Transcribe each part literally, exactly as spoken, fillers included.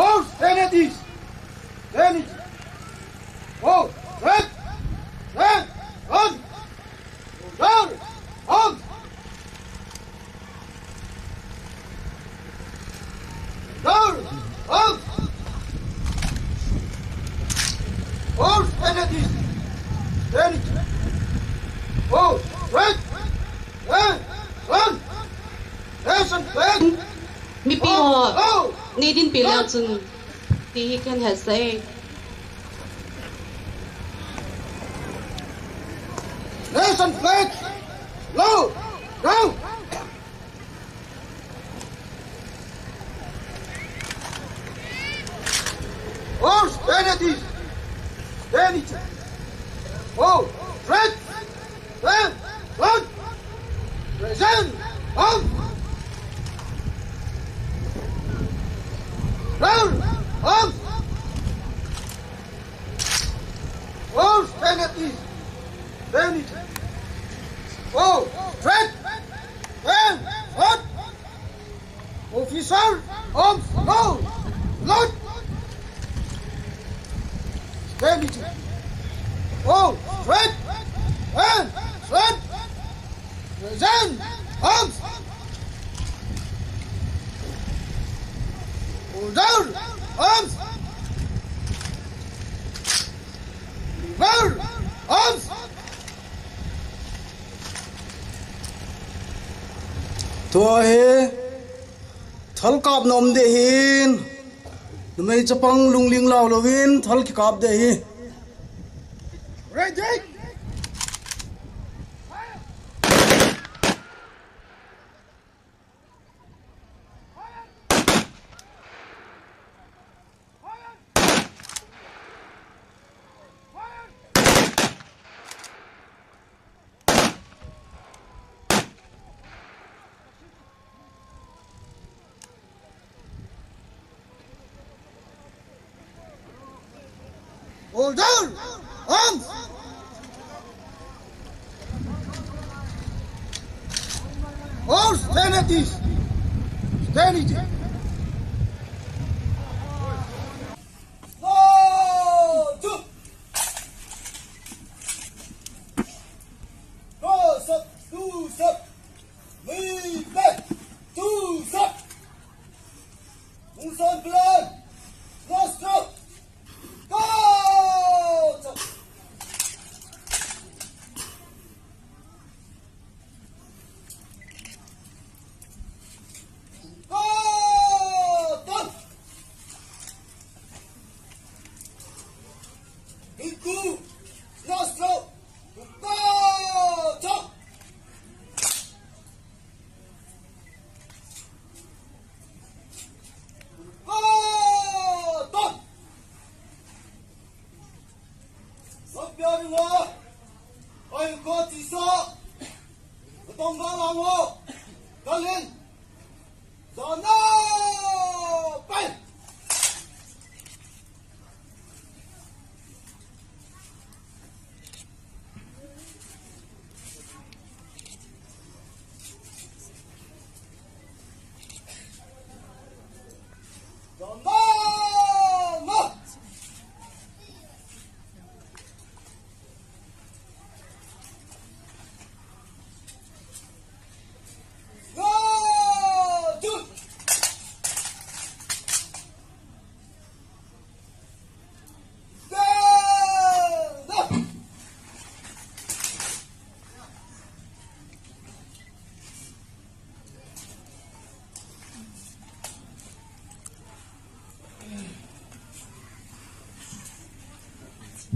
All stand at ease. Stand it. All, red, red, on. Down, on. Down, on. All stand at ease. Stand it. All, red, red, on. Nation flag. Mipi ho, nei dinpi leu chun, ti hi ken he sei. Nation flag, low, down. All stand at ease. Stand it. All, red. Stand, stand. Present, arms. Stand, arms. All stand at ease. Stand it. All, stand. Stand, stand. Officer, arms, down. Load. Stand it. All, straight. Stand, stand. Present, arms. Order, arms. Order, arms. Tua hi thal kap nom ding ahin, numei chapang lungling lau louvin thal kikap ding ahi. Ready! Order! Arms! All stand at ease. Stand at ease. Go! Two! Go, stop! Two, stop! Move back! Two, stop! Move on, plan! No stop! Go! Stop! Go! Stop! Big two! No stop! Go! Stop! Go! Stop! Lopia ringa, oi ko tisa, katong ga lango, kalin, zona, pai.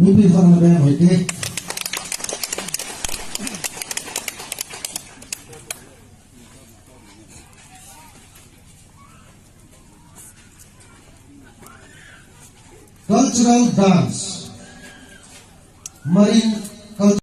Mipi khang na beng hoi te. Cultural dance. Marine culture.